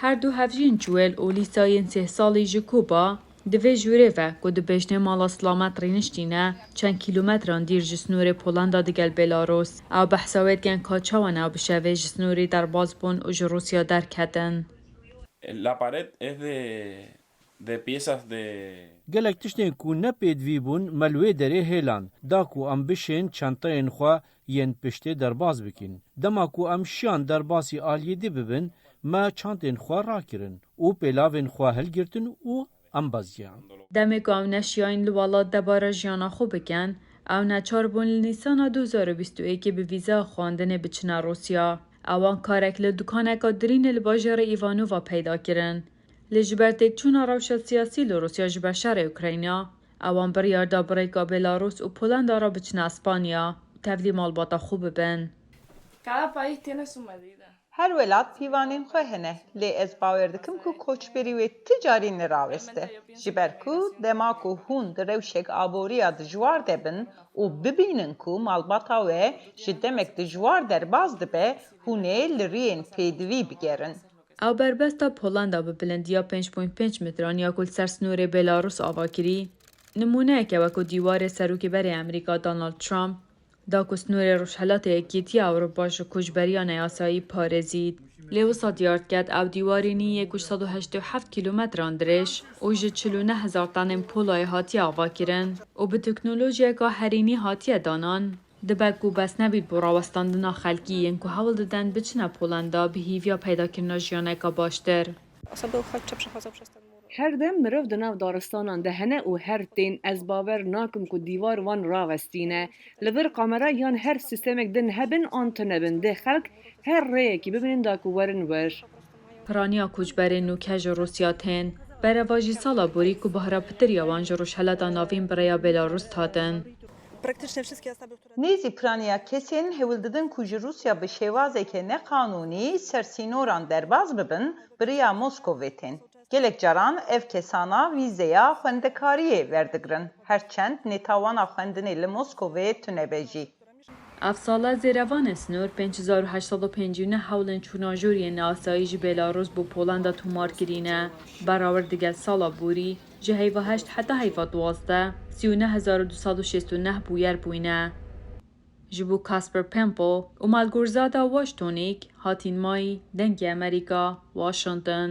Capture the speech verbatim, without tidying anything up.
Her du hevjîn Cuel û Lîsa yên sih salî ji Kuba di vê jûrê ve ku dibêjne mala silamet rîniştîne, çend kîlometran dîr ji snorê Polenda digel Belarus. Ew behsa wê dikin ka çawa ne bi şevê ji snorê derbas bûn û ji Rûsya derketin. La pared es de, de piezas de... Gelek tiştên ku ne pêdivî bûn me li wê derê hêlan da ku em bişên çenteyên xwe yên piştê derbas bikin. Dema ku em şiyan derbasî aliyê dî bibin, me çantên xwe rakirin û pêlavên xwe hilgirtin û em beziyan. Demê ku ew neşiyayîn li welat debara jiyana xwe bikin, ew neçar bûn li Nîsana du hezar û bîst û yekê bi vîzeya xwendinê biçine Rûsya. Ewan karek li dukaneka dirînê li bajarê Îvanova peyda kirin. Lê ji ber têkçûna rewşa siyasî li Rûsya ji ber şerê Ukrayna, ewan biryar da bi rêka Belarus û Polenda re biçine Espanya û tevlî malbata xwe bibin. Cada país tiene su medida. Her welat pîvanên xwe hene, lê ez bawer dikim ku koçberî wê ti carî neraweste. Ji ber ku dema ku hûn di rewşek aboriya dijwar de bin û bibînin ku malbata we ji demek dijwar derbas dibe, hûn ê li riyên pêdivî bigerin. Ew berbesta Polenda bi bilindiya pênc point pênc metran ya ku li ser snorê Belarus ava kirî, nimûneyek e wek ku dîwarê Serokê Berê Amerîka Donald Trump da ku snorê Rojhelata Yekîtiya Ewropa ji koçberiya neyasayî parêzît. Lê wisa diyar diket ew dîwarî nî yê ku ji sed û heştê û heft kîlometran dirêj û ji çil û neh hezar tenên polayê hatiye avakirin û bi teknolojiyeka herînî hatiye danan. Dibe ku bes nebît bo rawestandina xelkî yên ku hewl didin biçine Polenda bi hîviya peydakirina jiyaneka baştir. Osoby uchodźcze przechodzą przez ten mur. Her dem mirov di nav daristanan de hene û her tên, ez bawer nakim ku dîwar wan rawestîne. Li vir kamera yan her sîstemek din hebin an tune bin, dê xelk her rêyekî bibînin da ku werin wir. Piraniya koçberên nûke ji Rûsya tên. Berevajî sala borî ku bahra pitir ya wan ji Rojhelata Navîn bi rêya Belarus hatin. Praktycznie wszystkie osoby, które... Nêzî piraniya kesên hewil didin ku ji Rûsya bi şêwazeke neqanûnî ser sînoran derbas bibin, bi riya Moskovê tên. Gelek caran ev kesana vîzeya xwendekariyê werdigrin, her çend nêtawana xwendinê li Moskovê tune be jî. Ev sala zêrevanên snor pênc hezar û heşt sed û pêncî û neh hewlên çûna jûr yên neasayî ji Belarus bo Polenda tomar kirîne. Berawer digel sala borî, ji heyva heşt heta heyva duwazdeh, sî û neh hezar û du sed û şêst û neh bûyer bûyne. Ji bo Casper Pempo û Malgorzata Washtonik, Hatîn Mayî, Dengê Amerîka, Washington.